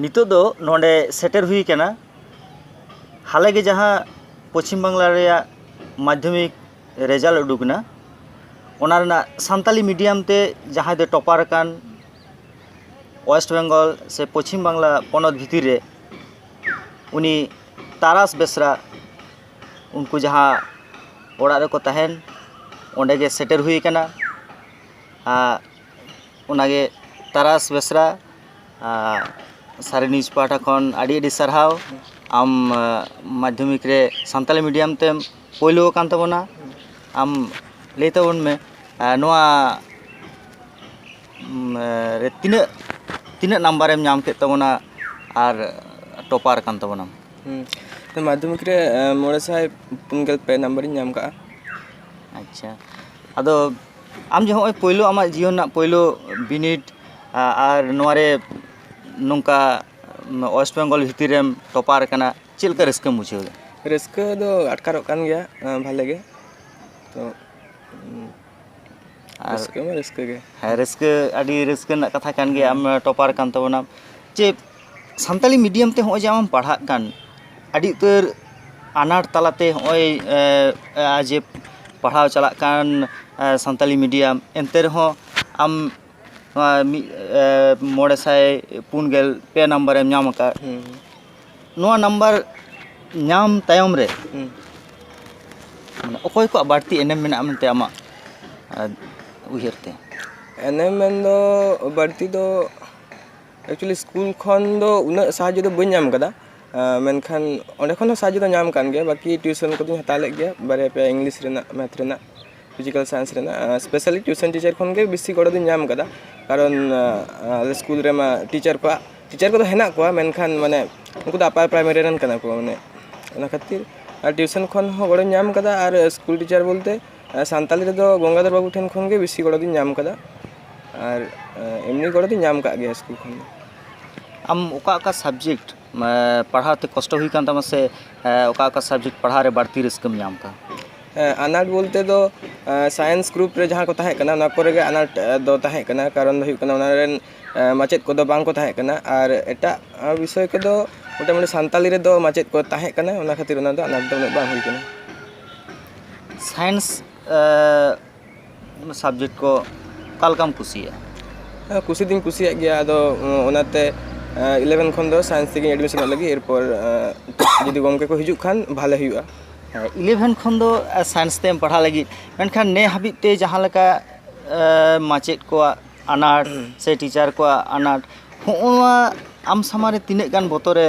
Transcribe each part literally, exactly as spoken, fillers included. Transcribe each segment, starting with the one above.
ᱱᱤᱛᱚᱜ ᱫᱚ ᱱᱚᱰᱮ ᱥᱮᱴᱮᱨ ᱦᱩᱭ ᱟᱠᱟᱱᱟ, ᱦᱟᱞᱮ ᱜᱮ ᱡᱟᱦᱟᱸ ᱯᱚᱪᱷᱤᱢ ᱵᱟᱝᱞᱟ ᱨᱮᱭᱟᱜ ᱢᱟᱫᱽᱫᱷᱚᱢᱤᱠ ᱨᱮᱡᱟᱞᱴ ᱩᱰᱩᱠ ᱮᱱᱟ, ᱚᱱᱟ ᱨᱮᱱᱟᱜ ᱥᱟᱱᱛᱟᱞᱤ ᱢᱤᱰᱤᱭᱟᱢ ᱛᱮ ᱡᱟᱦᱟᱸᱭ ᱫᱚ ᱴᱚᱯᱟᱨ ᱟᱠᱟᱱ, ᱳᱭᱮᱥᱴ ᱵᱮᱝᱜᱚᱞ ᱥᱮ ᱯᱚᱪᱷᱤᱢ ᱵᱟᱝᱞᱟ ᱯᱚᱱᱚᱛ ᱵᱷᱤᱛᱤᱨ ᱨᱮ ᱩᱱᱤ ᱛᱟᱨᱟᱥ ᱵᱮᱥᱨᱟ, ᱩᱱᱠᱩ ᱡᱟᱦᱟᱸ ᱚᱲᱟᱜ ᱨᱮᱠᱚ ᱛᱟᱦᱮᱱ, ᱚᱸᱰᱮ ᱜᱮ ᱥᱮᱴᱮᱨ ᱦᱩᱭ ᱟᱠᱟᱱᱟ᱾ ᱟᱨ ᱚᱱᱟᱜᱮ ᱛᱟᱨᱟᱥ ᱵᱮᱥᱨᱟ, ᱟᱨ ᱥᱟᱨᱮ ᱱᱤᱭᱩᱡᱽ ᱯᱟᱦᱴᱟ ᱠᱷᱚᱱ ᱟᱹᱰᱤ ᱟᱹᱰᱤ ᱥᱟᱨᱦᱟᱣ᱾ ᱟᱢ, ᱟᱸ, ᱢᱟᱫᱽᱫᱷᱚᱢᱤᱠ ᱨᱮ ᱥᱟᱱᱛᱟᱞᱤ ᱢᱤᱰᱤᱭᱟᱢ ᱛᱮᱢ ᱯᱳᱭᱞᱳ ᱟᱠᱟᱱ ᱛᱟᱵᱚᱱᱟ᱾ ᱟᱢ ᱞᱟᱹᱭ ᱛᱟᱵᱚᱱ ᱢᱮ, ᱟᱸ, ᱱᱚᱣᱟ, ᱩᱢ, ᱨᱮ ᱛᱤᱱᱟᱹᱜ, ᱛᱤᱱᱟᱹᱜ ᱱᱟᱢᱵᱟᱨᱮᱢ ᱧᱟᱢ ᱠᱮᱫ ᱛᱟᱵᱚᱱᱟ ᱟᱨ ᱴᱚᱯᱟᱨ ᱠᱟᱱ ᱛᱟᱵᱚᱱᱟᱢ? ᱦᱩᱸ᱾ ᱛᱚ, ᱢᱟᱫᱽᱫᱷᱚᱢᱤᱠ ᱨᱮ, ᱟᱸ, ᱢᱚᱬᱮ ᱥᱟᱭ ᱯᱩᱱ ᱜᱮᱞ ᱯᱮ ᱱᱟᱢᱵᱟᱨᱤᱧ ᱧᱟᱢ ᱠᱟᱜᱼᱟ᱾ ᱟᱪᱪᱷᱟ, ᱟᱫᱚ ᱟᱢ ᱡᱮ ᱦᱚᱸᱜᱼᱚᱭ ᱯᱳᱭᱞᱳ ᱟᱢᱟᱜ ᱡᱤᱭᱚᱱ ᱨᱮᱱᱟᱜ ᱯᱳᱭᱞᱳ ᱵᱤᱱᱤᱰ, ᱟ-, ᱟᱨ ᱱᱚᱣᱟᱨᱮ ᱱᱚᱝᱠᱟ, ᱩᱢ, ᱳᱭᱮᱥᱴ ᱵᱮᱝᱜᱚᱞ ᱵᱷᱤᱛᱤᱨ ᱨᱮᱢ ᱴᱚᱯᱟᱨ ᱟᱠᱟᱱᱟ, ᱪᱮᱫ ᱞᱮᱠᱟ ᱨᱟᱹᱥᱠᱟᱹᱢ ᱵᱩᱡᱷᱟᱹᱣ ᱮᱫᱟ? ᱨᱟᱹᱥᱠᱟᱹ ᱫᱚ ᱟᱴᱠᱟᱨᱚᱜ ᱠᱟᱱ ᱜᱮᱭᱟ, ᱟᱸ, ᱵᱷᱟᱞᱮ ᱜᱮ᱾ ᱛᱚ, ᱩᱢ, ᱟᱨ ᱨᱟᱹᱥᱠᱟᱹ ᱢᱟ ᱨᱟᱹᱥᱠᱟᱹ ᱜᱮ᱾ ᱦᱮᱸ, ᱨᱟᱹᱥᱠᱟᱹ, ᱟᱹᱰᱤ ᱨᱟᱹᱥᱠᱟᱹ ᱨᱮᱱᱟᱜ ᱠᱟᱛᱷᱟ ᱠᱟᱱ ᱜᱮᱭᱟ᱾ ᱦᱮᱸ᱾ ᱟᱢ ᱴᱚᱯᱟᱨ ᱠᱟᱱ ᱛᱟᱵᱚᱱᱟᱢ᱾ ᱪᱮ ᱥᱟᱱᱛᱟᱞᱤ ᱢᱤᱰᱤᱭᱟᱢ ᱛᱮ ᱦᱚᱸᱜᱼᱚᱭ ᱡᱮ ᱟᱢᱮᱢ ᱯᱟᱲᱦᱟᱜ ᱠᱟᱱ, ᱟᱹᱰᱤ ᱩᱛᱟᱹᱨ ᱟᱱᱟᱴ ᱛᱟᱞᱟᱛᱮ ᱦᱚᱸᱜᱼᱚᱭ, ᱮ, ᱮ, ᱡᱮ ᱯᱟᱲᱦᱟᱣ ᱪᱟᱞᱟᱜ ᱠᱟᱱ, ᱮ, ᱥᱟᱱᱛᱟᱞᱤ ᱢᱤᱰᱤᱭᱟᱢ, ᱮᱱᱛᱮ ᱨᱮᱦᱚᱸ ᱟᱢ ᱱᱚᱣᱟ ᱢᱤᱫ, ᱮ, ᱢᱚᱬᱮ ᱥᱟᱭ ᱯᱩᱱ ᱜᱮᱞ ᱯᱮ ᱱᱟᱢᱵᱟᱨᱮᱢ ᱧᱟᱢ ᱟᱠᱟᱫ᱾ ᱦᱩᱸ᱾ ᱱᱚᱣᱟ ᱱᱟᱢᱵᱟᱨ ᱧᱟᱢ ᱛᱟᱭᱚᱢ ᱨᱮ ᱦᱩᱸ᱾ ᱢᱟᱱᱮ ᱚᱠᱚᱭ ᱠᱚᱣᱟᱜ ᱵᱟᱹᱲᱛᱤ ᱮᱱᱮᱢ ᱢᱮᱱᱟᱜᱼᱟ ᱢᱮᱱᱛᱮ ᱟᱢᱟᱜ, ᱮ, ᱩᱭᱦᱟᱹᱨ ᱛᱮ? ᱮᱱᱮᱢ ᱢᱮᱱᱫᱚ ᱵᱟᱹᱲᱛᱤ ᱫᱚ actually ᱥᱠᱩᱞ ᱠᱷᱚᱱ ᱫᱚ ᱩᱱᱟᱹᱜ ᱥᱟᱦᱟᱡᱽᱡᱚ ᱫᱚ ᱵᱟᱹᱧ ᱧᱟᱢ ᱠᱟᱫᱟ᱾ ᱟᱸ, ᱢᱮᱱᱠᱷᱟᱱ ᱚᱸᱰᱮ ᱠᱷᱚᱱ ᱦᱚᱸ ᱥᱟᱦᱟᱡᱽᱡᱚ ᱫᱚ ᱧᱟᱢ ᱠᱟᱱ ᱜᱮᱭᱟ, ᱵᱟᱹᱠᱤ ᱴᱤᱭᱩᱥᱚᱱ ᱠᱚᱫᱚᱧ ᱦᱟᱛᱟᱣ ᱞᱮᱫ ᱜᱮᱭᱟ, ᱵᱟᱨᱭᱟ ᱯᱮᱭᱟ ᱤᱝᱞᱤᱥ ᱨᱮᱱᱟᱜ, ᱢᱮᱛᱷ ᱨᱮᱱᱟᱜ, ᱯᱷᱤᱡᱤᱠᱮᱞ ᱥᱟᱭᱮᱱᱥ ᱨᱮᱱᱟᱜ᱾ ᱟᱸ, specially ᱴᱤᱭᱩᱥᱚᱱ ᱴᱤᱪᱟᱨ ᱠᱷᱚᱱ ᱜᱮ ᱵᱮᱥᱤ ᱜᱚᱲᱚ ᱫᱚᱧ ᱧᱟᱢ ᱠᱟᱫᱟ, ᱠᱟᱨᱚᱱ, ᱟᱸ, ᱟᱞᱮ ᱥᱠᱩᱞ ᱨᱮᱢᱟ ᱴᱤᱪᱟᱨ ᱠᱚᱣᱟᱜ, ᱴᱤᱪᱟᱨ ᱠᱚᱫᱚ ᱦᱮᱱᱟᱜ ᱠᱚᱣᱟ, ᱢᱮᱱᱠᱷᱟᱱ ᱢᱟᱱᱮ ᱩᱱᱠᱩ ᱫᱚ ᱟᱯᱟᱨ ᱯᱨᱟᱭᱢᱟᱨᱤ ᱨᱮᱱ ᱠᱟᱱᱟ ᱠᱚ, ᱢᱟᱱᱮ ᱚᱱᱟ ᱠᱷᱟᱹᱛᱤᱨ᱾ ᱟᱨ ᱴᱤᱭᱩᱥᱚᱱ ᱠᱷᱚᱱ ᱦᱚᱸ ᱜᱚᱲᱚᱧ ᱧᱟᱢ ᱠᱟᱫᱟ, ᱟᱨ ᱥᱠᱩᱞ ᱴᱤᱪᱟᱨ ᱵᱚᱞᱛᱮ, ᱟᱸ, ᱥᱟᱱᱛᱟᱞᱤ ᱨᱮᱫᱚ ᱜᱚᱝᱜᱟᱫᱷᱚᱨ ᱵᱟᱹᱵᱩ ᱴᱷᱮᱱ ᱠᱷᱚᱱ ᱜᱮ ᱵᱮᱥᱤ ᱜᱚᱲᱚ ᱫᱚᱧ ᱧᱟᱢ ᱠᱟᱫᱟ, ᱟᱨ, ᱟᱸ, ᱮᱢᱱᱤ ᱜᱚᱲᱚ ᱫᱚᱧ ᱧᱟᱢ ᱠᱟᱜ ᱜᱮᱭᱟ ᱥᱠᱩᱞ ᱠᱷᱚᱱ ᱫᱚ᱾ ᱟᱢ ᱚᱠᱟ ᱚᱠᱟ subject ᱮ, ᱯᱟᱲᱦᱟᱣ ᱛᱮ ᱠᱚᱥᱴᱚ ᱦᱩᱭ ᱠᱟᱱ ᱛᱟᱢᱟ ᱥᱮ, ᱮ, ᱚᱠᱟ ᱚᱠᱟ subject ᱯᱟᱲᱦᱟᱣ ᱨᱮ ᱵᱟᱹᱲᱛᱤ ᱨᱟᱹᱥᱠᱟᱹᱢ ᱧᱟᱢ ᱠᱟᱫᱟ? ᱦᱮᱸ, ᱟᱱᱟᱴ ᱵᱚᱞᱛᱮ ᱫᱚ, ᱥᱟᱭᱮᱱᱥ ᱜᱨᱩᱯ ᱨᱮ ᱡᱟᱦᱟᱸ ᱠᱚ ᱛᱟᱦᱮᱸ ᱠᱟᱱᱟ, ᱚᱱᱟ ᱠᱚᱨᱮ ᱜᱮ ᱟᱱᱟᱴ ᱫᱚ ᱛᱟᱦᱮᱸ ᱠᱟᱱᱟ᱾ ᱠᱟᱨᱚᱱ ᱫᱚ ᱦᱩᱭᱩᱜ ᱠᱟᱱᱟ, ᱚᱱᱟ ᱨᱮᱱ ᱢᱟᱪᱮᱫ ᱠᱚᱫᱚ ᱵᱟᱝ ᱠᱚ ᱛᱟᱦᱮᱸ ᱠᱟᱱᱟ᱾ ᱟᱨ ᱮᱴᱟᱜ ᱵᱤᱥᱚᱭ ᱠᱚᱫᱚ ᱢᱚᱴᱟᱢᱩᱴᱤ ᱥᱟᱱᱛᱟᱞᱤ ᱨᱮᱫᱚ ᱢᱟᱪᱮᱫ ᱠᱚ ᱛᱟᱦᱮᱸ ᱠᱟᱱᱟ, ᱚᱱᱟ ᱠᱷᱟᱹᱛᱤᱨ ᱚᱱᱟ ᱫᱚ ᱟᱱᱟᱴ ᱫᱚ ᱩᱱᱟᱹᱜ ᱵᱟᱝ ᱦᱩᱭ ᱠᱟᱱᱟ᱾ ᱥᱟᱭᱮᱱᱥ ᱥᱟᱵᱡᱮᱠᱴ ᱠᱚ ᱚᱠᱟ ᱞᱮᱠᱟᱢ ᱠᱩᱥᱤᱭᱟᱜᱼᱟ? ᱦᱮᱸ, ᱠᱩᱥᱤ ᱫᱩᱧ ᱠᱩᱥᱤᱭᱟᱜ ᱜᱮᱭᱟ, ᱟᱫᱚ ᱚᱱᱟᱛᱮ ᱤᱞᱮᱵᱷᱮᱱ ᱠᱷᱚᱱ ᱫᱚ ᱥᱟᱭᱮᱱᱥ ᱛᱮᱜᱮᱧ ᱮᱰᱢᱤᱥᱚᱱᱚᱜ ᱞᱟᱹᱜᱤᱫ᱾ ᱮᱨᱯᱚᱨ ᱡᱩᱫᱤ ᱜᱚᱢᱠᱮ ᱠᱚ ᱦᱤᱡᱩᱜ ᱠᱷᱟᱱ ᱵᱷᱟᱞᱮ ᱦᱩᱭᱩᱜᱼᱟ᱾ ᱦᱮᱸ, ᱤᱞᱮᱵᱷᱮᱱ ᱠᱷᱚᱱ ᱫᱚ ᱥᱟᱭᱮᱱᱥ ᱛᱮᱢ ᱯᱟᱲᱦᱟᱜ ᱞᱟᱹᱜᱤᱫ, ᱢᱮᱱᱠᱷᱟᱱ ᱱᱮ ᱦᱟᱹᱵᱤᱡ ᱛᱮ ᱡᱟᱦᱟᱸ ᱞᱮᱠᱟ ᱢᱟᱪᱮᱫ ᱠᱚᱣᱟᱜ ᱟᱱᱟᱴ ᱥᱮ ᱴᱤᱪᱟᱨ ᱠᱚᱣᱟᱜ ᱟᱱᱟᱴ, ᱦᱚᱸᱜᱼᱚ ᱱᱚᱣᱟ ᱟᱢ ᱥᱟᱢᱟᱝ ᱨᱮ ᱛᱤᱱᱟᱹᱜ ᱜᱟᱱ ᱵᱚᱛᱚᱨᱮ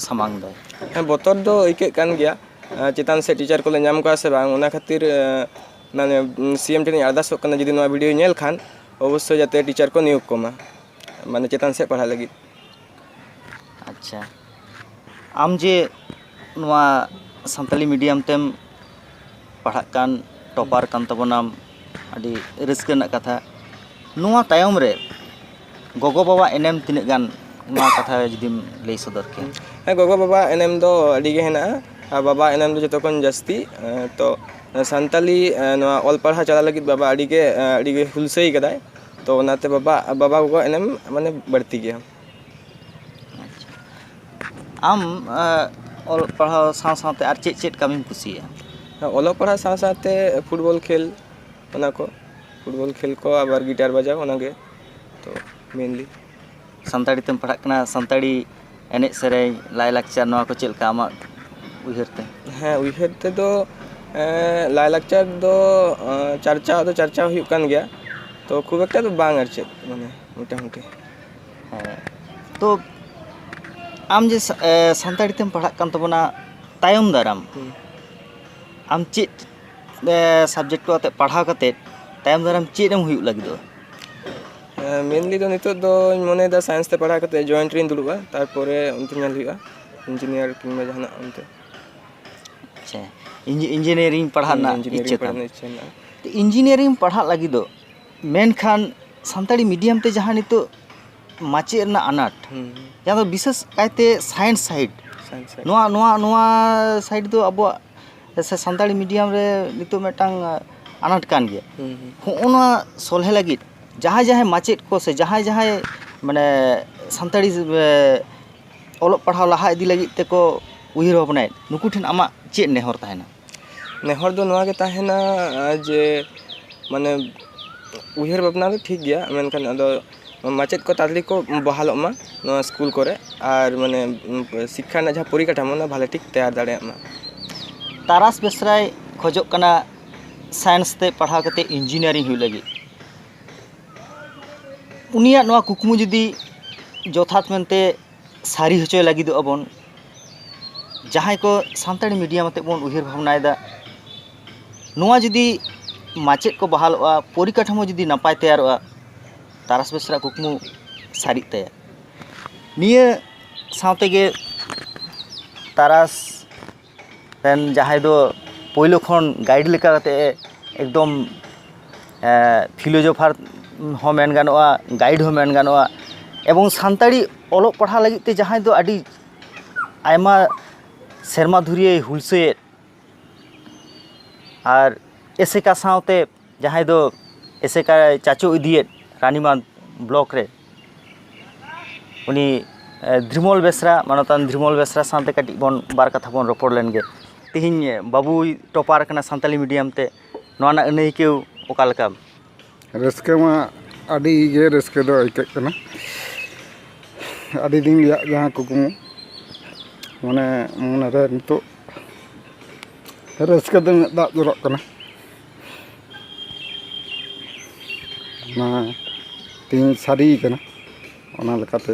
ᱥᱟᱢᱟᱝ ᱫᱟᱭ? ᱦᱮᱸ, ᱵᱚᱛᱚᱨ ᱫᱚ ᱟᱹᱭᱠᱟᱹᱜ ᱠᱟᱱ ᱜᱮᱭᱟ᱾ ᱪᱮᱛᱟᱱ ᱥᱮᱫ ᱴᱤᱪᱟᱨ ᱠᱚᱞᱮ ᱧᱟᱢ ᱠᱚᱣᱟ ᱥᱮ ᱵᱟᱝ, ᱚᱱᱟ ᱠᱷᱟᱹᱛᱤᱨ ᱢᱟᱱᱮ ᱥᱤ ᱮᱢ ᱴᱷᱮᱱᱤᱧ ᱟᱨᱫᱟᱥᱚᱜ ᱠᱟᱱᱟ, ᱡᱩᱫᱤ ᱱᱚᱣᱟ ᱵᱷᱤᱰᱤᱭᱳᱭ ᱧᱮᱞ ᱠᱷᱟᱱ ᱚᱵᱚᱥᱥᱳᱭ ᱡᱟᱛᱮ ᱴᱤᱪᱟᱨ ᱠᱚ ᱱᱤᱭᱳᱜᱽ ᱠᱚᱢᱟ, ᱢᱟᱱᱮ ᱪᱮᱛᱟᱱ ᱥᱮᱫ ᱯᱟᱲᱦᱟᱜ ᱞᱟᱹᱜᱤᱫ᱾ ᱟᱪᱪᱷᱟ, ᱟᱢ ᱡᱮ ᱱᱚᱣᱟ ᱥᱟᱱᱛᱟᱞᱤ ᱢᱤᱰᱤᱭᱟᱢ ᱛᱮᱢ ᱯᱟᱲᱦᱟᱜ ᱠᱟᱱ, ᱴᱚᱯᱟᱨ ᱠᱟᱱ ᱛᱟᱵᱚᱱᱟᱢ, ᱟᱹᱰᱤ ᱨᱟᱹᱥᱠᱟᱹ ᱨᱮᱱᱟᱜ ᱠᱟᱛᱷᱟ᱾ ᱱᱚᱣᱟ ᱛᱟᱭᱚᱢ ᱨᱮ ᱜᱚᱜᱚᱼᱵᱟᱵᱟ ᱮᱱᱮᱢ ᱛᱤᱱᱟᱹᱜ ᱜᱟᱱ, ᱱᱚᱣᱟ ᱠᱟᱛᱷᱟ ᱡᱩᱫᱤᱢ ᱞᱟᱹᱭ ᱥᱚᱫᱚᱨ ᱠᱮᱭᱟ? ᱦᱮᱸ, ᱜᱚᱜᱚᱼᱵᱟᱵᱟ ᱮᱱᱮᱢ ᱫᱚ ᱟᱹᱰᱤ ᱜᱮ ᱦᱮᱱᱟᱜᱼᱟ᱾ ᱟᱨ ᱵᱟᱵᱟ ᱮᱱᱮᱢ ᱫᱚ ᱡᱚᱛᱚ ᱠᱷᱚᱱ ᱡᱟᱹᱥᱛᱤ᱾ ᱛᱚ ᱥᱟᱱᱛᱟᱞᱤ ᱱᱚᱣᱟ ᱚᱞ ᱯᱟᱲᱦᱟᱣ ᱪᱟᱞᱟᱜ ᱞᱟᱹᱜᱤᱫ ᱵᱟᱵᱟ ᱟᱹᱰᱤ ᱜᱮ ᱟᱹᱰᱤ ᱜᱮ ᱦᱩᱞᱥᱟᱹᱭ ᱠᱟᱫᱟᱭ᱾ ᱛᱚ ᱚᱱᱟᱛᱮ ᱵᱟᱵᱟ ᱵᱟᱵᱟ ᱜᱚᱜᱚ ᱮᱱᱮᱢ ᱢᱟᱱᱮ ᱵᱟᱹᱲᱛᱤ ᱜᱮᱭᱟ᱾ ᱟᱪᱪᱷᱟ, ᱟᱢ ᱚᱞᱚᱜ ᱯᱟᱲᱦᱟᱣ ᱥᱟᱶ ᱥᱟᱶᱛᱮ ᱟᱨ ᱪᱮᱫ ᱪᱮᱫ ᱠᱟᱹᱢᱤᱢ ᱠᱩᱥᱤᱭᱟᱜᱼᱟ? ᱦᱮᱸ, ᱚᱞᱚᱜ ᱯᱟᱲᱦᱟᱣ ᱥᱟᱶ ᱥᱟᱶᱛᱮ ᱯᱷᱩᱴᱵᱚᱞ ᱠᱷᱮᱞ, ᱚᱱᱟ ᱠᱚ, ᱯᱷᱩᱴᱵᱚᱞ ᱠᱷᱮᱞ ᱠᱚ, ᱟᱵᱟᱨ ᱜᱤᱴᱟᱨ ᱵᱟᱡᱟᱣ, ᱚᱱᱟᱜᱮ ᱛᱚ ᱢᱮᱱᱞᱤ᱾ ᱥᱟᱱᱛᱟᱲᱤ ᱛᱮᱢ ᱯᱟᱲᱦᱟᱜ ᱠᱟᱱᱟ, ᱥᱟᱱᱛᱟᱲᱤ ᱮᱱᱮᱡ ᱥᱮᱨᱮᱧ, ᱞᱟᱭᱼᱞᱟᱠᱪᱟᱨ, ᱱᱚᱣᱟ ᱠᱚ ᱪᱮᱫ ᱞᱮᱠᱟ ᱟᱢᱟᱜ ᱩᱭᱦᱟᱹᱨ ᱛᱮ? ᱦᱮᱸ, ᱩᱭᱦᱟᱹᱨ ᱛᱮᱫᱚ ᱞᱟᱭᱼᱞᱟᱠᱪᱟᱨ ᱫᱚ ᱪᱟᱨᱪᱟᱣ ᱫᱚ ᱪᱟᱨᱪᱟᱣ ᱦᱩᱭᱩᱜ ᱠᱟᱱ ᱜᱮᱭᱟ, ᱛᱚ ᱠᱷᱩᱵ ᱮᱠᱴᱟ ᱫᱚ ᱵᱟᱝ, ᱟᱨ ᱪᱮᱫ, ᱢᱟᱱᱮ ᱢᱚᱴᱟᱢᱩᱴᱤ᱾ ᱦᱮᱸ, ᱛᱚ ᱟᱢ ᱡᱮ ᱥᱟᱱᱛᱟᱲᱤ ᱛᱮᱢ ᱯᱟᱲᱦᱟᱜ ᱠᱟᱱ ᱛᱟᱵᱚᱱᱟ, ᱛᱟᱭᱚᱢ ᱫᱟᱨᱟᱢ ᱟᱢ ᱪᱮᱫ ᱥᱟᱵᱡᱮᱠᱴ ᱠᱚ ᱟᱛᱮ ᱯᱟᱲᱦᱟᱣ ᱠᱟᱛᱮᱫ ᱛᱟᱭᱚᱢ ᱫᱟᱨᱟᱢ ᱪᱮᱫ ᱮᱢ ᱦᱩᱭᱩᱜ ᱞᱟᱹᱜᱤᱫᱚᱜᱼᱟ? ᱢᱮᱱᱞᱤ ᱫᱚ ᱱᱤᱛᱚᱜ ᱫᱚᱧ ᱢᱚᱱᱮᱭᱮᱫᱟ ᱥᱟᱭᱮᱱᱥ ᱛᱮ ᱯᱟᱲᱦᱟᱣ ᱠᱟᱛᱮ ᱡᱚᱭᱮᱱᱴ ᱨᱤᱧ ᱫᱩᱲᱩᱵᱼᱟ, ᱛᱟᱨᱯᱚᱨᱮ ᱚᱱᱛᱮ ᱧᱮᱞ ᱦᱩᱭᱩᱜᱼᱟ, ᱤᱧᱡᱤᱱᱤᱭᱟᱨ ᱠᱤᱝᱵᱟ ᱡᱟᱦᱟᱱᱟᱜ ᱚᱱᱛᱮ᱾ ᱟᱪᱪᱷᱟ, ᱤᱧᱡᱤᱱᱤᱭᱟᱨᱤᱝ ᱯᱟᱲᱦᱟᱜ ᱨᱮᱱᱟᱜ ᱤᱧᱡᱤᱱᱤᱭᱟᱨᱤᱝ ᱤᱪᱪᱷᱟᱹ ᱯᱟᱲᱦᱟᱜ ᱛᱟᱢ? ᱨᱮᱱᱟᱜ ᱤᱪᱪᱷᱟᱹ ᱢᱮᱱᱟᱜᱼᱟ᱾ ᱤᱧᱡᱤᱱᱤᱭᱟᱨᱤᱝ ᱯᱟᱲᱦᱟᱜ ᱞᱟᱹᱜᱤᱫᱚᱜ, ᱢᱮᱱᱠᱷᱟᱱ ᱥᱟᱱᱛᱟᱲᱤ ᱢᱤᱰᱤᱭᱟᱢ ᱛᱮ ᱡᱟᱦᱟᱸ ᱱᱤᱛᱚᱜ ᱢᱟᱪᱮᱫ ᱨᱮᱱᱟᱜ ᱟᱱᱟᱴ, ᱦᱩᱸ, ᱡᱟᱦᱟᱸ ᱫᱚ ᱵᱤᱥᱮᱥ ᱠᱟᱭᱛᱮ ᱥᱟᱭᱮᱱᱥ ᱥᱟᱭᱤᱰ, ᱥᱟᱭᱮᱱᱥ ᱥᱟᱭᱤᱰ᱾ ᱱᱚᱣᱟ ᱱᱚᱣᱟ ᱱᱚᱣᱟ ᱥᱟᱭᱤᱰ ᱫᱚ ᱟᱵᱚᱣᱟᱜ ᱥᱮ ᱥᱟᱱᱛᱟᱲᱤ ᱢᱤᱰᱤᱭᱟᱢ ᱨᱮ ᱱᱤᱛᱚᱜ ᱢᱤᱫᱴᱟᱝ ᱟᱱᱟᱴ ᱠᱟᱱ ᱜᱮᱭᱟ᱾ ᱦᱩᱸ, ᱦᱩᱸ᱾ ᱦᱚᱸᱜᱼᱚ ᱱᱚᱣᱟ ᱥᱚᱞᱦᱮ ᱞᱟᱹᱜᱤᱫ ᱡᱟᱦᱟᱸᱭ ᱡᱟᱦᱟᱸᱭ ᱢᱟᱪᱮᱫ ᱠᱚ ᱥᱮ ᱡᱟᱦᱟᱸᱭ ᱡᱟᱦᱟᱸᱭ ᱢᱟᱱᱮ ᱥᱟᱱᱛᱟᱲᱤ, ᱮ, ᱚᱞᱚᱜ ᱯᱟᱲᱦᱟᱣ ᱞᱟᱦᱟ ᱤᱫᱤ ᱞᱟᱹᱜᱤᱫ ᱛᱮᱠᱚ ᱩᱭᱦᱟᱹᱨ ᱵᱷᱟᱵᱽᱱᱟᱭᱮᱫ, ᱱᱩᱠᱩ ᱴᱷᱮᱱ ᱟᱢᱟᱜ ᱪᱮᱫ ᱱᱮᱦᱚᱨ ᱛᱟᱦᱮᱱᱟ? ᱱᱮᱦᱚᱨ ᱫᱚ ᱱᱚᱣᱟ ᱜᱮ ᱛᱟᱦᱮᱱᱟ, ᱡᱮ ᱢᱟᱱᱮ ᱩᱭᱦᱟᱹᱨ ᱵᱷᱟᱵᱽᱱᱟ ᱫᱚ ᱴᱷᱤᱠ ᱜᱮᱭᱟ, ᱢᱮᱱᱠᱷᱟᱱ ᱟᱫᱚ ᱢᱟᱪᱮᱫ ᱠᱚ ᱛᱟᱲᱟᱛᱟᱲᱤ ᱠᱚ ᱵᱟᱦᱟᱞᱚᱜ ᱢᱟ ᱱᱚᱣᱟ ᱥᱠᱩᱞ ᱠᱚᱨᱮ, ᱟᱨ ᱢᱟᱱᱮ ᱥᱤᱠᱠᱷᱟ ᱨᱮᱱᱟᱜ ᱡᱟᱦᱟᱸ ᱯᱚᱨᱤᱠᱟᱴᱷᱟᱢᱳ, ᱚᱱᱟ ᱵᱷᱟᱞᱮ ᱴᱷᱤᱠ ᱛᱮᱭᱟᱨ ᱫᱟᱲᱮᱭᱟᱜ ᱢᱟ᱾ ᱛᱟᱨᱟᱥ ᱵᱮᱥᱨᱟᱭ ᱠᱷᱚᱡᱚᱜ ᱠᱟᱱᱟ ᱥᱟᱭᱮᱱᱥ ᱛᱮ ᱯᱟᱲᱦᱟᱣ ᱠᱟᱛᱮ ᱤᱧᱡᱤᱱᱤᱭᱟᱨᱤᱝ ᱦᱩᱭᱩᱜ ᱞᱟᱹᱜᱤᱫ᱾ ᱩᱱᱤᱭᱟᱜ ᱱᱚᱣᱟ ᱠᱩᱠᱢᱩ ᱡᱩᱫᱤ ᱡᱚᱛᱷᱟᱛ ᱢᱮᱱᱛᱮ ᱥᱟᱹᱨᱤ ᱦᱚᱪᱚᱭ ᱞᱟᱹᱜᱤᱫᱚᱜᱼᱟ ᱵᱚᱱ, ᱡᱟᱦᱟᱸᱭ ᱠᱚ ᱥᱟᱱᱛᱟᱲᱤ ᱢᱤᱰᱤᱭᱟᱢ ᱟᱛᱮᱫ ᱵᱚᱱ ᱩᱭᱦᱟᱹᱨ ᱵᱷᱟᱵᱽᱱᱟᱭᱮᱫᱟ, ᱱᱚᱣᱟ ᱡᱩᱫᱤ ᱢᱟᱪᱮᱫ ᱠᱚ ᱵᱟᱦᱟᱞᱚᱜᱼᱟ, ᱯᱚᱨᱤᱠᱟᱴᱷᱟᱢᱳ ᱡᱩᱫᱤ ᱱᱟᱯᱟᱭ ᱛᱮᱭᱟᱨᱚᱜᱼᱟ, ᱛᱟᱨᱟᱥ ᱵᱮᱥᱨᱟ ᱠᱩᱠᱢᱩ ᱥᱟᱹᱨᱤᱜ ᱛᱟᱭᱟ᱾ ᱱᱤᱭᱟᱹ ᱥᱟᱶᱛᱮ ᱜᱮ ᱛᱟᱨᱟᱥ ᱨᱮᱱ ᱡᱟᱦᱟᱸᱭ ᱫᱚ ᱯᱳᱭᱞᱳ ᱠᱷᱚᱱ ᱜᱟᱭᱤᱰ ᱞᱮᱠᱟ ᱠᱟᱛᱮ ᱮᱠᱫᱚᱢ, ᱮ, ᱯᱷᱤᱞᱳᱡᱚᱯᱷᱟᱨ ᱦᱚᱸ ᱢᱮᱱ ᱜᱟᱱᱚᱜᱼᱟ, ᱜᱟᱭᱤᱰ ᱦᱚᱸ ᱢᱮᱱ ᱜᱟᱱᱚᱜᱼᱟ, ᱮᱵᱚᱝ ᱥᱟᱱᱛᱟᱲᱤ ᱚᱞᱚᱜ ᱯᱟᱲᱦᱟᱣ ᱞᱟᱹᱜᱤᱫ ᱛᱮ ᱡᱟᱦᱟᱸᱭ ᱫᱚ ᱟᱹᱰᱤ ᱟᱭᱢᱟ ᱥᱮᱨᱢᱟ ᱫᱷᱩᱨᱤᱭᱟᱹᱭ ᱦᱩᱞᱥᱟᱹᱭᱮᱫ, ᱟᱨ ᱮᱥᱮᱠᱟ ᱥᱟᱶᱛᱮ ᱡᱟᱦᱟᱸᱭ ᱫᱚ ᱮᱥᱮᱠᱟᱭ ᱪᱟᱪᱳ ᱤᱫᱤᱭᱮᱫ ᱨᱟᱱᱤᱢᱟᱸᱫᱷ ᱵᱞᱚᱠ ᱨᱮ, ᱩᱱᱤ, ᱮ, ᱫᱷᱨᱤᱢᱚᱞ ᱵᱮᱥᱨᱟ, ᱢᱟᱱᱚᱛᱟᱱ ᱫᱷᱨᱤᱢᱚᱞ ᱵᱮᱥᱨᱟ ᱥᱟᱶᱛᱮ ᱠᱟᱹᱴᱤᱡ ᱵᱚᱱ ᱵᱟᱨ ᱠᱟᱛᱷᱟ ᱵᱚᱱ ᱨᱚᱯᱚᱲ ᱞᱮᱱ ᱜᱮ᱾ ᱛᱮᱦᱮᱧ, ᱮ, ᱵᱟᱹᱵᱩᱭ ᱴᱚᱯᱟᱨ ᱠᱟᱱᱟ ᱥᱟᱱᱛᱟᱞᱤ ᱢᱤᱰᱤᱭᱟᱢ ᱛᱮ, ᱱᱚᱣᱟ ᱨᱮᱱᱟᱜ ᱟᱹᱱᱟᱹᱭᱠᱟᱹᱣ ᱚᱠᱟ ᱞᱮᱠᱟ? ᱨᱟᱹᱥᱠᱟᱹ ᱢᱟ ᱟᱹᱰᱤ ᱜᱮ ᱨᱟᱹᱥᱠᱟᱹ ᱫᱚ ᱟᱹᱭᱠᱟᱹᱜ ᱠᱟᱱᱟ᱾ ᱟᱹᱰᱤ ᱫᱤᱱ ᱨᱮᱭᱟᱜ ᱡᱟᱦᱟᱸ ᱠᱩᱠᱢᱩ, ᱢᱟᱱᱮ ᱢᱚᱱᱮᱨᱮ ᱱᱤᱛᱚᱜ ᱨᱟᱹᱥᱠᱟᱹ ᱛᱮ ᱢᱮᱫ ᱫᱟᱜ ᱡᱚᱨᱚᱜ ᱠᱟᱱᱟ᱾ ᱚᱱᱟ ᱛᱮᱦᱮᱧ ᱥᱟᱹᱨᱤ ᱠᱟᱱᱟ᱾ ᱚᱱᱟ ᱞᱮᱠᱟᱛᱮ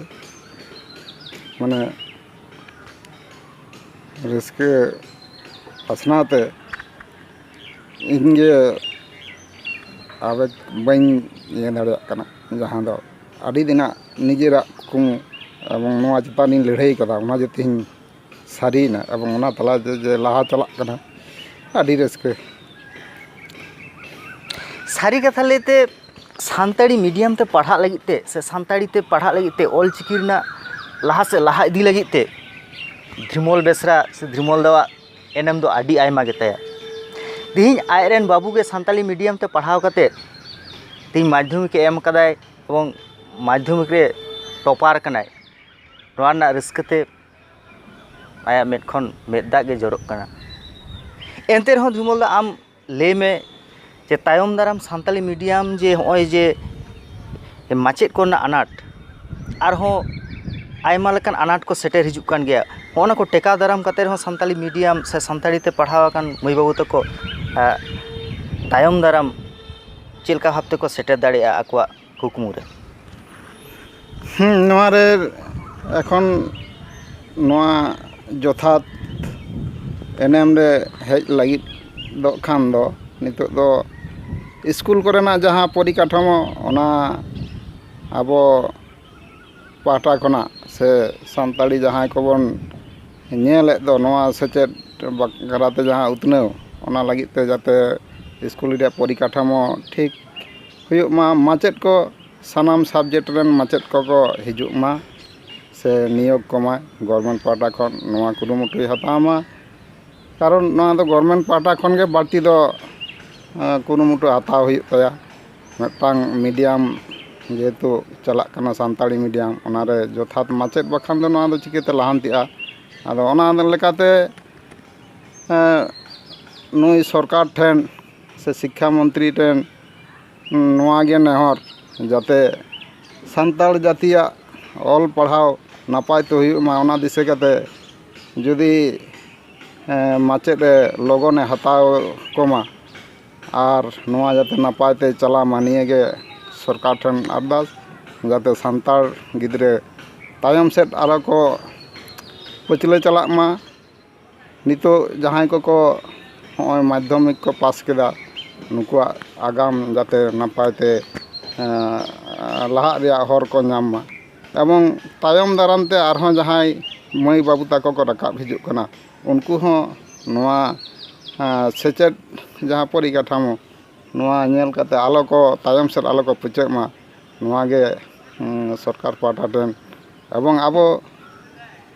ᱢᱟᱱᱮ ᱨᱟᱹᱥᱠᱟᱹ ᱯᱟᱥᱱᱟᱣ ᱛᱮ ᱤᱧ ᱜᱮ ᱟᱵᱮᱜᱽ ᱵᱟᱹᱧ ᱤᱭᱟᱹ ᱫᱟᱲᱮᱭᱟᱜ ᱠᱟᱱᱟ, ᱡᱟᱦᱟᱸ ᱫᱚ ᱟᱹᱰᱤ ᱫᱤᱱᱟᱜ ᱱᱤᱡᱮᱨᱟᱜ ᱠᱩᱠᱢᱩ ᱮᱵᱚᱝ ᱱᱚᱣᱟ ᱪᱮᱛᱟᱱ ᱨᱤᱧ ᱞᱟᱹᱲᱦᱟᱹᱭ ᱠᱟᱫᱟ, ᱚᱱᱟ ᱡᱮ ᱛᱮᱦᱮᱧ ᱥᱟᱹᱨᱤᱭᱮᱱᱟ ᱮᱵᱚᱝ ᱚᱱᱟ ᱛᱟᱞᱟ ᱡᱮ, ᱡᱮ ᱞᱟᱦᱟ ᱪᱟᱞᱟᱜ ᱠᱟᱱᱟ, ᱟᱹᱰᱤ ᱨᱟᱹᱥᱠᱟᱹ᱾ ᱥᱟᱹᱨᱤ ᱠᱟᱛᱷᱟ ᱞᱟᱹᱭᱛᱮ, ᱥᱟᱱᱛᱟᱲᱤ ᱢᱤᱰᱤᱭᱟᱢ ᱛᱮ ᱯᱟᱲᱦᱟᱜ ᱞᱟᱹᱜᱤᱫ ᱛᱮ ᱥᱮ ᱥᱟᱱᱛᱟᱲᱤ ᱛᱮ ᱯᱟᱲᱦᱟᱜ ᱞᱟᱹᱜᱤᱫ ᱛᱮ ᱚᱞ ᱪᱤᱠᱤ ᱨᱮᱱᱟᱜ ᱞᱟᱦᱟ ᱥᱮᱫ ᱞᱟᱦᱟ ᱤᱫᱤ ᱞᱟᱹᱜᱤᱫ ᱛᱮ ᱫᱷᱨᱤᱢᱚᱞ ᱵᱮᱥᱨᱟ ᱥᱮ ᱫᱷᱨᱤᱢᱚᱞ ᱫᱟᱣᱟᱜ ᱮᱱᱮᱢ ᱫᱚ ᱟᱹᱰᱤ ᱟᱭᱢᱟ ᱜᱮᱛᱟᱭᱟ᱾ ᱛᱮᱦᱮᱧ ᱟᱡᱨᱮᱱ ᱵᱟᱹᱵᱩ ᱜᱮ ᱥᱟᱱᱛᱟᱞᱤ ᱢᱤᱰᱤᱭᱟᱢ ᱛᱮ ᱯᱟᱲᱦᱟᱣ ᱠᱟᱛᱮᱫ ᱛᱮᱦᱮᱧ ᱢᱟᱫᱽᱫᱷᱚᱢᱤᱠ ᱮ ᱮᱢ ᱠᱟᱫᱟᱭ ᱮᱵᱚᱝ ᱢᱟᱫᱽᱫᱷᱚᱢᱤᱠ ᱨᱮ ᱴᱚᱯᱟᱨ ᱠᱟᱱᱟᱭ᱾ ᱱᱚᱣᱟ ᱨᱮᱱᱟᱜ ᱨᱟᱹᱥᱠᱟᱹ ᱛᱮ ᱟᱭᱟᱜ ᱢᱮᱫ ᱠᱷᱚᱱ ᱢᱮᱫ ᱫᱟᱜ ᱜᱮ ᱡᱚᱨᱚᱜ ᱠᱟᱱᱟ᱾ ᱮᱱᱛᱮ ᱨᱮᱦᱚᱸ ᱵᱤᱢᱚᱞ ᱫᱟ, ᱟᱢ ᱞᱟᱹᱭ ᱢᱮ ᱡᱮ ᱛᱟᱭᱚᱢ ᱫᱟᱨᱟᱢ ᱥᱟᱱᱛᱟᱞᱤ ᱢᱤᱰᱤᱭᱟᱢ ᱡᱮ ᱦᱚᱸᱜᱼᱚᱭ ᱡᱮ ᱢᱟᱪᱮᱫ ᱠᱚᱨᱮᱱᱟᱜ ᱟᱱᱟᱴ, ᱟᱨᱦᱚᱸ ᱟᱭᱢᱟ ᱞᱮᱠᱟᱱ ᱟᱱᱟᱴ ᱠᱚ ᱥᱮᱴᱮᱨ ᱦᱤᱡᱩᱜ ᱠᱟᱱ ᱜᱮᱭᱟ, ᱦᱚᱸᱜᱼᱚ ᱱᱟ ᱠᱚ ᱴᱮᱠᱟᱣ ᱫᱟᱨᱟᱢ ᱠᱟᱛᱮ ᱨᱮᱦᱚᱸ ᱥᱟᱱᱛᱟᱞᱤ ᱢᱤᱰᱤᱭᱟᱢ ᱥᱮ ᱥᱟᱱᱛᱟᱲᱤ ᱛᱮ ᱯᱟᱲᱦᱟᱣ ᱟᱠᱟᱱ ᱢᱟᱹᱭ ᱵᱟᱹᱵᱩ ᱛᱟᱠᱚ, ᱟᱜ, ᱛᱟᱭᱚᱢ ᱫᱟᱨᱟᱢ ᱪᱮᱫ ᱞᱮᱠᱟ ᱵᱷᱟᱵᱽ ᱛᱮᱠᱚ ᱥᱮᱴᱮᱨ ᱫᱟᱲᱮᱭᱟᱜᱼᱟ ᱟᱠᱚᱣᱟᱜ ᱠᱩᱠᱢᱩ ᱨᱮ? ᱦᱩᱸ, ᱱᱚᱣᱟ ᱨᱮ ᱮᱠᱷᱚᱱ ᱱᱚᱣᱟ ᱡᱚᱛᱷᱟᱛ ᱮᱱᱮᱢ ᱨᱮ ᱦᱮᱡ ᱞᱟᱹᱜᱤᱫᱚᱜ ᱠᱷᱟᱱ ᱫᱚ, ᱱᱤᱛᱚᱜ ᱫᱚ ᱥᱠᱩᱞ ᱠᱚᱨᱮᱱᱟᱜ ᱡᱟᱦᱟᱸ ᱯᱚᱨᱤᱠᱟᱴᱷᱟᱢᱳ, ᱚᱱᱟ ᱟᱵᱚ ᱯᱟᱦᱴᱟ ᱠᱷᱚᱱᱟᱜ ᱥᱮ ᱥᱟᱱᱛᱟᱲᱤ ᱡᱟᱦᱟᱸᱭ ᱠᱚᱵᱚᱱ ᱧᱮᱞᱮᱫ ᱫᱚ, ᱱᱚᱣᱟ ᱥᱮᱪᱮᱫ ᱵᱟᱠᱷᱨᱟᱛᱮ ᱡᱟᱦᱟᱸ ᱩᱛᱱᱟᱹᱣ, ᱚᱱᱟ ᱞᱟᱹᱜᱤᱫ ᱛᱮ ᱡᱟᱛᱮ ᱥᱠᱩᱞ ᱨᱮᱭᱟᱜ ᱯᱚᱨᱤᱠᱟᱴᱷᱟᱢᱳ ᱴᱷᱤᱠ ᱦᱩᱭᱩᱜ ᱢᱟ, ᱢᱟᱪᱮᱫ ᱠᱚ ᱥᱟᱱᱟᱢ subject ᱨᱮᱱ ᱢᱟᱪᱮᱫ ᱠᱚᱠᱚ ᱦᱤᱡᱩᱜ ᱢᱟ ᱥᱮ ᱱᱤᱭᱳᱜᱽ ᱠᱚᱢᱟ government ᱯᱟᱦᱴᱟ ᱠᱷᱚᱱ, ᱱᱚᱣᱟ ᱠᱩᱨᱩᱢᱩᱴᱩᱭ ᱦᱟᱛᱟᱣ ᱢᱟ᱾ ᱠᱟᱨᱚᱱ ᱱᱚᱣᱟ ᱫᱚ government ᱯᱟᱦᱴᱟ ᱠᱷᱚᱱ ᱜᱮ ᱵᱟᱹᱲᱛᱤ ᱫᱚ, ᱟᱸ, ᱠᱩᱨᱩᱢᱩᱴᱩ ᱦᱟᱛᱟᱣ ᱦᱩᱭᱩᱜ ᱛᱟᱭᱟ᱾ ᱢᱤᱫᱴᱟᱝ medium ᱡᱮᱦᱮᱛᱩ ᱪᱟᱞᱟᱜ ᱠᱟᱱᱟ, ᱥᱟᱱᱛᱟᱲᱤ medium, ᱚᱱᱟᱨᱮ ᱡᱚᱛᱷᱟᱛ ᱢᱟᱪᱮᱫ ᱵᱟᱠᱷᱟᱱ ᱫᱚ ᱱᱚᱣᱟ ᱫᱚ ᱪᱤᱠᱟᱹᱛᱮ ᱞᱟᱦᱟᱱᱛᱤᱜᱼᱟ? ᱟᱫᱚ ᱚᱱᱟ ᱞᱮᱠᱟᱛᱮ, ᱮᱸ, ᱱᱩᱭ ᱥᱚᱨᱠᱟᱨ ᱴᱷᱮᱱ ᱥᱮ ᱥᱤᱠᱠᱷᱟ ᱢᱚᱱᱛᱨᱤ ᱴᱷᱮᱱ ᱱᱚᱣᱟ ᱜᱮ ᱱᱮᱦᱚᱨ, ᱡᱟᱛᱮ ᱥᱟᱱᱛᱟᱲ ᱡᱟᱹᱛᱤᱭᱟᱜ ᱚᱞ ᱯᱟᱲᱦᱟᱣ ᱱᱟᱯᱟᱭ ᱛᱮ ᱦᱩᱭᱩᱜ ᱢᱟ, ᱚᱱᱟ ᱫᱤᱥᱟᱹ ᱠᱟᱛᱮ ᱡᱩᱫᱤ, ᱮᱸ, ᱢᱟᱪᱮᱫ ᱮ ᱞᱚᱜᱚᱱᱮ ᱦᱟᱛᱟᱣ ᱠᱚᱢᱟ ᱟᱨ ᱱᱚᱣᱟ ᱡᱟᱛᱮ ᱱᱟᱯᱟᱭ ᱛᱮ ᱪᱟᱞᱟᱜ ᱢᱟ, ᱱᱤᱭᱟᱹ ᱜᱮ ᱥᱚᱨᱠᱟᱨ ᱴᱷᱮᱱ ᱟᱨᱫᱟᱥ, ᱡᱟᱛᱮ ᱥᱟᱱᱛᱟᱲ ᱜᱤᱫᱽᱨᱟᱹ ᱛᱟᱭᱚᱢ ᱥᱮᱫ ᱟᱞᱚ ᱠᱚ ᱯᱟᱹᱪᱷᱞᱟᱹ ᱪᱟᱞᱟᱜ ᱢᱟ᱾ ᱱᱤᱛᱚᱜ ᱡᱟᱦᱟᱸᱭ ᱠᱚᱠᱚ ᱦᱚᱸᱜᱼᱚᱭ ᱢᱟᱫᱽᱫᱷᱚᱢᱤᱠ ᱠᱚ ᱯᱟᱥ ᱠᱮᱫᱟ, ᱱᱩᱠᱩᱣᱟᱜ ᱟᱜᱟᱢ ᱡᱟᱛᱮ ᱱᱟᱯᱟᱭ ᱛᱮ, ᱮᱸ, ᱞᱟᱦᱟᱜ ᱨᱮᱭᱟᱜ ᱦᱚᱨ ᱠᱚ ᱧᱟᱢ ᱢᱟ᱾ ᱮᱵᱚᱝ ᱛᱟᱭᱚᱢ ᱫᱟᱨᱟᱢ ᱛᱮ ᱟᱨᱦᱚᱸ ᱡᱟᱦᱟᱸᱭ ᱢᱟᱹᱭ ᱵᱟᱹᱵᱩ ᱛᱟᱠᱚ ᱠᱚ ᱨᱟᱠᱟᱵ ᱦᱤᱡᱩᱜ ᱠᱟᱱᱟ, ᱩᱱᱠᱩ ᱦᱚᱸ ᱱᱚᱣᱟ, ᱮᱸ, ᱥᱮᱪᱮᱫ ᱡᱟᱦᱟᱸ ᱯᱚᱨᱤᱠᱟᱴᱷᱟᱢᱳ, ᱱᱚᱣᱟ ᱧᱮᱞ ᱠᱟᱛᱮ ᱟᱞᱚ ᱠᱚ ᱛᱟᱭᱚᱢ ᱥᱮᱫ ᱟᱞᱚ ᱠᱚ ᱯᱟᱹᱪᱟᱹᱜ ᱢᱟ, ᱱᱚᱣᱟ ᱜᱮ, ᱩᱸ, ᱥᱚᱨᱠᱟᱨ ᱯᱟᱦᱴᱟ ᱴᱷᱮᱱ ᱮᱵᱚᱝ ᱟᱵᱚ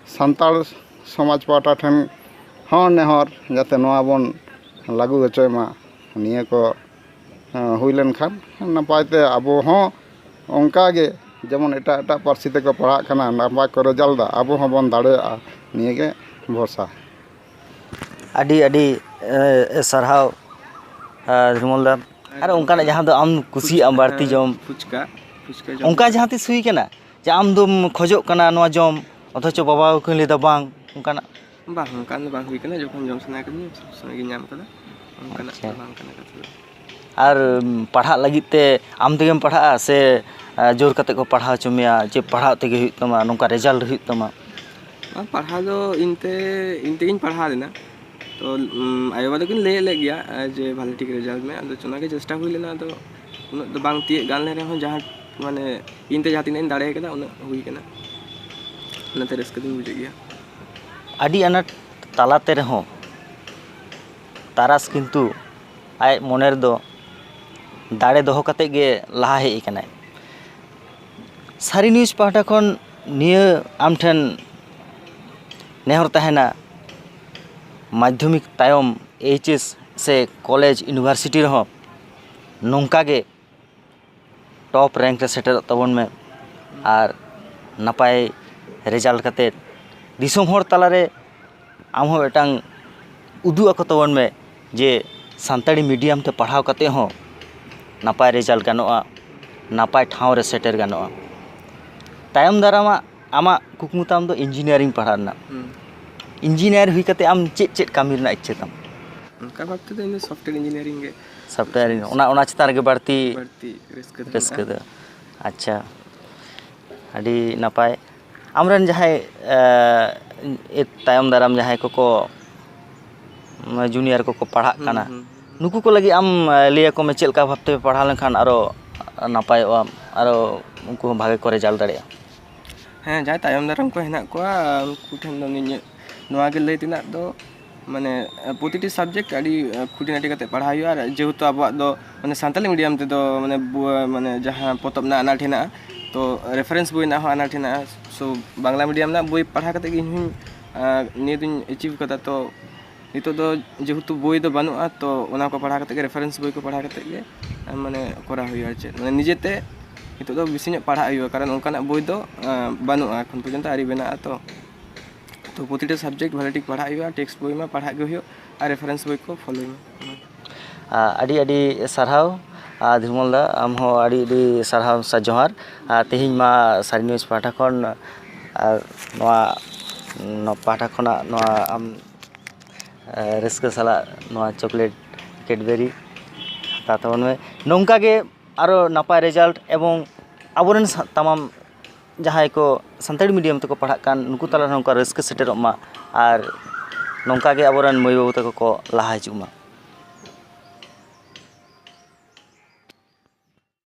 ᱥᱟᱱᱛᱟᱲ ᱥᱚᱢᱟᱡᱽ ᱯᱟᱦᱴᱟ ᱴᱷᱮᱱ ᱦᱚᱸ ᱱᱮᱦᱚᱨ, ᱡᱟᱛᱮ ᱱᱚᱣᱟ ᱵᱚᱱ ᱞᱟᱹᱜᱩ ᱦᱚᱪᱚᱭ ᱢᱟ᱾ ᱱᱤᱭᱟᱹ ᱠᱚ ᱦᱩᱭ ᱞᱮᱱᱠᱷᱟᱱ ᱱᱟᱯᱟᱭ ᱛᱮ ᱟᱵᱚ ᱦᱚᱸ ᱚᱱᱠᱟ ᱜᱮ ᱡᱮᱢᱚᱱ ᱮᱴᱟᱜ ᱮᱴᱟᱜ ᱯᱟᱹᱨᱥᱤ ᱛᱮᱠᱚ ᱯᱟᱲᱦᱟᱜ ᱠᱟᱱᱟ, ᱱᱟᱯᱟᱭ ᱠᱚ ᱨᱮᱡᱟᱞᱴ ᱫᱟ, ᱟᱵᱚ ᱦᱚᱸᱵᱚᱱ ᱫᱟᱲᱮᱭᱟᱜᱼᱟ, ᱱᱤᱭᱟᱹ ᱜᱮ ᱵᱷᱚᱨᱥᱟ᱾ ᱟᱹᱰᱤ ᱟᱹᱰᱤ ᱥᱟᱨᱦᱟᱣ ᱫᱷᱤᱢᱚᱞ ᱫᱟ᱾ ᱟᱨ ᱚᱱᱠᱟᱱᱟᱜ ᱡᱟᱦᱟᱸ ᱫᱚ ᱟᱢ ᱠᱩᱥᱤᱭᱟᱜ ᱟᱢ ᱵᱟᱹᱲᱛᱤ ᱡᱚᱢ, ᱯᱷᱩᱪᱠᱟ ᱯᱷᱩᱪᱠᱟ ᱡᱚᱢ ᱚᱱᱠᱟ ᱡᱟᱦᱟᱸ ᱛᱤᱥ ᱦᱩᱭ ᱠᱟᱱᱟ ᱡᱮ ᱟᱢ ᱫᱚᱢ ᱠᱷᱚᱡᱚᱜ ᱠᱟᱱᱟ ᱱᱚᱣᱟ ᱡᱚᱢ, ᱚᱛᱷᱚᱪᱚ ᱵᱟᱵᱟ ᱠᱤᱱ ᱞᱟᱹᱭᱫᱟ ᱵᱟᱝ, ᱚᱱᱠᱟᱱᱟᱜ? ᱵᱟᱝ, ᱚᱱᱠᱟ ᱫᱚ ᱵᱟᱝ ᱦᱩᱭ ᱠᱟᱱᱟ᱾ ᱡᱚᱠᱷᱚᱱ ᱡᱚᱢ ᱥᱟᱱᱟ ᱠᱟᱫᱤᱧᱟ ᱥᱚᱵ ᱥᱚᱢᱚᱭ ᱜᱤᱧ ᱧᱟᱢ ᱠᱟᱫᱟ᱾ ᱚᱱᱠᱟᱱᱟᱜ ᱟᱪᱪᱷᱟ᱾ ᱫᱚ ᱵᱟᱝ ᱠᱟᱱᱟ ᱠᱟᱛᱷᱟ ᱫᱚ᱾ ᱟᱨ ᱯᱟᱲᱦᱟᱜ ᱞᱟᱹᱜᱤᱫ ᱛᱮ ᱟᱢ ᱛᱮᱜᱮᱢ ᱯᱟᱲᱦᱟᱜᱼᱟ ᱥᱮ ᱡᱳᱨ ᱠᱟᱛᱮ ᱠᱚ ᱯᱟᱲᱦᱟᱣ ᱦᱚᱪᱚ ᱢᱮᱭᱟ ᱡᱮ ᱯᱟᱲᱦᱟᱜ ᱛᱮᱜᱮ ᱦᱩᱭᱩᱜ ᱛᱟᱢᱟ, ᱱᱚᱝᱠᱟ ᱨᱮᱡᱟᱞᱴ ᱦᱩᱭᱩᱜ ᱛᱟᱢᱟ? ᱟᱨ ᱯᱟᱲᱦᱟᱣ ᱫᱚ ᱤᱧᱛᱮ ᱤᱧ ᱛᱮᱜᱤᱧ ᱯᱟᱲᱦᱟᱣ ᱞᱮᱱᱟ᱾ ᱛᱚ ᱩᱢ, ᱟᱭᱳᱼᱵᱟᱵᱟ ᱫᱚᱠᱤᱱ ᱞᱟᱹᱭᱮᱫ ᱞᱮᱫ ᱜᱮᱭᱟ ᱟᱨ ᱡᱮ ᱵᱷᱟᱞᱮ ᱴᱷᱤᱠ ᱨᱮᱡᱟᱞᱴ ᱢᱮ, ᱟᱫᱚ ᱚᱱᱟᱜᱮ ᱪᱮᱥᱴᱟ ᱦᱩᱭ ᱞᱮᱱᱟ᱾ ᱟᱫᱚ ᱩᱱᱟᱹᱜ ᱫᱚ ᱵᱟᱝ ᱛᱤᱭᱟᱹᱜ ᱜᱟᱱ ᱞᱮᱱ ᱨᱮᱦᱚᱸ ᱡᱟᱦᱟᱸ ᱢᱟᱱᱮ ᱤᱧᱛᱮ ᱡᱟᱦᱟᱸ ᱛᱤᱱᱟᱹᱜ ᱤᱧ ᱫᱟᱲᱮ ᱠᱟᱫᱟ ᱩᱱᱟᱹᱜ ᱦᱩᱭ ᱠᱟᱱᱟ᱾ ᱚᱱᱟᱛᱮ ᱨᱟᱹᱥᱠᱟᱹ ᱫᱚᱧ ᱵᱩᱡᱮᱫ ᱜᱮᱭᱟ᱾ ᱟᱹᱰᱤ ᱟᱱᱟᱴ ᱛᱟᱞᱟᱛᱮ ᱨᱮᱦᱚᱸ ᱛᱟᱨᱟᱥ ᱠᱤᱱᱛᱩ ᱟᱡ ᱢᱚᱱᱮ ᱨᱮᱫᱚ ᱫᱟᱲᱮ ᱫᱚᱦᱚ ᱠᱟᱛᱮᱫ ᱜᱮ ᱞᱟᱦᱟ ᱦᱮᱡ ᱟᱠᱟᱱᱟᱭ᱾ ᱥᱟᱹᱨᱤ ᱱᱤᱭᱩᱡᱽ ᱯᱟᱦᱴᱟ ᱠᱷᱚᱱ ᱱᱤᱭᱟᱹ ᱟᱢ ᱴᱷᱮᱱ ᱱᱮᱦᱚᱨ ᱛᱟᱦᱮᱱᱟ, ᱢᱟᱫᱽᱫᱷᱚᱢᱤᱠ ᱛᱟᱭᱚᱢ ᱮᱭᱤᱪ ᱮᱥ ᱥᱮ ᱠᱚᱞᱮᱡᱽ ᱤᱭᱩᱱᱤᱵᱷᱟᱨᱥᱤᱴᱤ ᱨᱮᱦᱚᱸ ᱱᱚᱝᱠᱟ ᱜᱮ ᱴᱚᱯ ᱨᱮᱝᱠ ᱨᱮ ᱥᱮᱴᱮᱨᱚᱜ ᱛᱟᱵᱚᱱ ᱢᱮ ᱟᱨ ᱱᱟᱯᱟᱭ ᱨᱮᱡᱟᱞᱴ ᱠᱟᱛᱮᱫ ᱫᱤᱥᱚᱢ ᱦᱚᱲ ᱛᱟᱞᱟᱨᱮ ᱟᱢ ᱦᱚᱸ ᱢᱤᱫᱴᱟᱝ ᱩᱫᱩᱜ ᱟᱠᱚ ᱛᱟᱵᱚᱱ ᱢᱮ ᱡᱮ ᱥᱟᱱᱛᱟᱲᱤ ᱢᱤᱰᱤᱭᱟᱢ ᱛᱮ ᱯᱟᱲᱦᱟᱣ ᱠᱟᱛᱮᱫ ᱦᱚᱸ ᱱᱟᱯᱟᱭ ᱨᱮᱡᱟᱞᱴ ᱜᱟᱱᱚᱜᱼᱟ, ᱱᱟᱯᱟᱭ ᱴᱷᱟᱶ ᱨᱮ ᱥᱮᱴᱮᱨ ᱜᱟᱱᱚᱜᱼᱟ᱾ ᱛᱟᱭᱚᱢ ᱫᱟᱨᱟᱢᱟᱜ ᱟᱢᱟᱜ ᱠᱩᱠᱢᱩ ᱛᱟᱢ ᱫᱚ ᱤᱧᱡᱤᱱᱤᱭᱟᱨᱤᱝ ᱯᱟᱲᱦᱟᱜ ᱨᱮᱱᱟᱜ᱾ ᱦᱩᱸ᱾ ᱤᱧᱡᱤᱱᱤᱭᱟᱨ ᱦᱩᱭ ᱠᱟᱛᱮᱫ ᱟᱢ ᱪᱮᱫ ᱪᱮᱫ ᱠᱟᱹᱢᱤ ᱨᱮᱱᱟᱜ ᱤᱪᱪᱷᱟᱹ ᱛᱟᱢ? ᱚᱱᱠᱟ ᱵᱷᱟᱵ ᱛᱮᱫᱚ ᱤᱧ ᱫᱚ ᱥᱚᱯᱷᱴᱣᱮᱭᱟᱨ ᱤᱧᱡᱤᱱᱤᱭᱟᱨᱤᱝ ᱜᱮ ᱥᱚᱯᱷᱴᱣᱮᱭᱟᱨ ᱚᱱᱟ ᱚᱱᱟ ᱪᱮᱛᱟᱱ ᱨᱮᱜᱮ ᱵᱟᱹᱲᱛᱤ ᱵᱟᱹᱲᱛᱤ ᱨᱟᱹᱥᱠᱟᱹ ᱫᱚ ᱨᱟᱹᱥᱠᱟᱹ ᱢᱮᱱᱟᱜᱼᱟ᱾ ᱫᱚ᱾ ᱟᱪᱪᱷᱟ, ᱟᱹᱰᱤ ᱱᱟᱯᱟᱭ᱾ ᱟᱢᱨᱮᱱ ᱡᱟᱦᱟᱸᱭ ᱮ, ᱛᱟᱭᱚᱢ ᱫᱟᱨᱟᱢ ᱡᱟᱦᱟᱸᱭ ᱠᱚᱠᱚ ᱡᱩᱱᱤᱭᱟᱨ ᱠᱚᱠᱚ ᱯᱟᱲᱦᱟᱜ ᱦᱩᱸ, ᱠᱟᱱᱟ, ᱦᱩᱸ, ᱦᱩᱸ᱾ ᱱᱩᱠᱩ ᱠᱚ ᱞᱟᱹᱜᱤᱫ ᱟᱢ ᱮ, ᱞᱟᱹᱭ ᱟᱠᱚ ᱢᱮ ᱪᱮᱫ ᱞᱮᱠᱟ ᱵᱷᱟᱵᱛᱮ ᱯᱟᱲᱦᱟᱣ ᱞᱮᱱᱠᱷᱟᱱ ᱟᱨᱚ ᱱᱟᱯᱟᱭᱚᱜᱼᱟ, ᱟᱨᱚ ᱩᱱᱠᱩ ᱦᱚᱸ ᱵᱷᱟᱜᱮ ᱠᱚ ᱨᱮᱡᱟᱞᱴ ᱫᱟᱲᱮᱭᱟᱜᱼᱟ᱾ ᱦᱮᱸ, ᱡᱟᱦᱟᱸᱭ ᱛᱟᱭᱚᱢ ᱫᱟᱨᱟᱢ ᱠᱚ ᱦᱮᱱᱟᱜ ᱠᱚᱣᱟ, ᱩᱱᱠᱩ ᱴᱷᱮᱱ ᱫᱚ ᱤᱧᱟᱹᱜ ᱱᱚᱣᱟ ᱜᱮ ᱞᱟᱹᱭ ᱛᱮᱱᱟᱜ ᱫᱚ, ᱢᱟᱱᱮ ᱯᱨᱚᱛᱤᱴᱤ ᱥᱟᱵᱡᱮᱠᱴ ᱟᱹᱰᱤ ᱠᱷᱩᱴᱤᱱᱟᱹᱴᱤ ᱠᱟᱛᱮ ᱯᱟᱲᱦᱟᱣ ᱦᱩᱭᱩᱜᱼᱟ᱾ ᱟᱨ ᱡᱮᱦᱮᱛᱩ ᱟᱵᱚᱣᱟᱜ ᱫᱚ ᱢᱟᱱᱮ ᱥᱟᱱᱛᱟᱞᱤ ᱢᱤᱰᱤᱭᱟᱢ ᱛᱮᱫᱚ ᱢᱟᱱᱮ ᱵᱚ- ᱢᱟᱱᱮ ᱡᱟᱦᱟᱸ ᱯᱚᱛᱚᱵ ᱨᱮᱱᱟᱜ ᱟᱱᱟᱴ ᱦᱮᱱᱟᱜᱼᱟ, ᱛᱚ ᱨᱮᱯᱷᱟᱨᱮᱱᱥ ᱵᱳᱭ ᱨᱮᱱᱟᱜ ᱦᱚᱸ ᱟᱱᱟᱴ ᱦᱮᱱᱟᱜᱼᱟ᱾ ᱥᱳ ᱵᱟᱝᱞᱟ ᱢᱤᱰᱤᱭᱟᱢ ᱨᱮᱱᱟᱜ ᱵᱳᱭ ᱯᱟᱲᱦᱟᱣ ᱠᱟᱛᱮ ᱜᱮ ᱤᱧ ᱦᱚᱸᱧ ᱟᱨ ᱱᱤᱭᱟᱹ ᱫᱚᱧ ᱮᱪᱤᱵᱷ ᱠᱟᱫᱟ᱾ ᱛᱚ ᱱᱤᱛᱚᱜ ᱫᱚ ᱡᱮᱦᱮᱛᱩ ᱵᱳᱭ ᱫᱚ ᱵᱟᱹᱱᱩᱜᱼᱟ, ᱛᱚ ᱚᱱᱟ ᱠᱚ ᱯᱟᱲᱦᱟᱣ ᱠᱟᱛᱮ ᱜᱮ, ᱨᱮᱯᱷᱟᱨᱮᱱᱥ ᱵᱳᱭ ᱠᱚ ᱯᱟᱲᱦᱟᱣ ᱠᱟᱛᱮ ᱜᱮ ᱢᱟᱱᱮ ᱠᱚᱨᱟᱣ ᱦᱩᱭᱩᱜᱼᱟ᱾ ᱟᱨ ᱪᱮᱫ ᱢᱟᱱᱮ ᱱᱤᱡᱮᱛᱮ ᱱᱤᱛᱚᱜ ᱫᱚ ᱵᱮᱥᱤ ᱧᱚᱜ ᱯᱟᱲᱦᱟᱜ ᱦᱩᱭᱩᱜᱼᱟ, ᱠᱟᱨᱚᱱ ᱚᱱᱠᱟᱱᱟᱜ ᱵᱳᱭ ᱫᱚ ᱵᱟᱹᱱᱩᱜᱼᱟ, ᱮᱠᱷᱚᱱ ᱯᱚᱨᱡᱚᱱᱛᱚ ᱟᱹᱣᱨᱤ ᱵᱮᱱᱟᱜᱼᱟ᱾ ᱛᱚ ᱛᱚ ᱯᱨᱚᱛᱤᱴᱟ ᱥᱟᱵᱡᱮᱠᱴ ᱵᱷᱟᱞᱮ ᱴᱷᱤᱠ ᱯᱟᱲᱦᱟᱜ ᱦᱩᱭᱩᱜᱼᱟ, ᱴᱮᱠᱥᱴ ᱵᱳᱭ ᱢᱟ ᱯᱟᱲᱦᱟᱜ ᱜᱮ ᱦᱩᱭᱩᱜ, ᱟᱨ ᱨᱮᱯᱷᱟᱨᱮᱱᱥ ᱵᱳᱭ ᱠᱚ ᱯᱷᱳᱞᱳᱭ ᱢᱟ᱾ ᱟᱹᱰᱤ ᱟᱹᱰᱤ ᱥᱟᱨᱦᱟᱣ ᱫᱷᱤᱢᱚᱞ ᱫᱟ, ᱟᱢ ᱦᱚᱸ ᱟᱹᱰᱤ ᱟᱹᱰᱤ ᱥᱟᱨᱦᱟᱣ ᱥᱮ ᱡᱚᱦᱟᱨ᱾ ᱟᱨ ᱛᱮᱦᱮᱧ ᱢᱟ ᱥᱟᱹᱨᱤ ᱱᱤᱭᱩᱡᱽ ᱯᱟᱦᱴᱟ ᱠᱷᱚᱱ ᱟᱨ ᱱᱚᱣᱟ ᱱᱚᱣᱟ ᱯᱟᱦᱴᱟ ᱠᱷᱚᱱᱟᱜ ᱱᱚᱣᱟ ᱟᱢ ᱨᱟᱹᱥᱠᱟᱹ ᱥᱟᱞᱟᱜ ᱱᱚᱣᱟ ᱪᱚᱠᱞᱮᱴ ᱠᱮᱰᱵᱮᱨᱤ ᱦᱟᱛᱟᱣ ᱛᱟᱵᱚᱱ ᱢᱮ᱾ ᱱᱚᱝᱠᱟ ᱜᱮ ᱟᱨᱚ ᱱᱟᱯᱟᱭ ᱨᱮᱡᱟᱞᱴ ᱮᱵᱚᱝ ᱟᱵᱚᱨᱮᱱ ᱛᱟᱢᱟᱢ ᱡᱟᱦᱟᱸᱭ ᱠᱚ ᱥᱟᱱᱛᱟᱲᱤ ᱢᱤᱰᱤᱭᱟᱢ ᱛᱮᱠᱚ ᱯᱟᱲᱦᱟᱜ ᱠᱟᱱ, ᱱᱩᱠᱩ ᱛᱟᱞᱟ ᱨᱮ ᱱᱚᱝᱠᱟ ᱨᱟᱹᱥᱠᱟᱹ ᱥᱮᱴᱮᱨᱚᱜ ᱢᱟ ᱟᱨ ᱱᱚᱝᱠᱟ ᱜᱮ ᱟᱵᱚᱨᱮᱱ ᱢᱟᱹᱭ ᱵᱟᱹᱵᱩ ᱛᱟᱠᱚ ᱠᱚ ᱞᱟᱦᱟ ᱦᱤᱡᱩᱜ ᱢᱟ᱾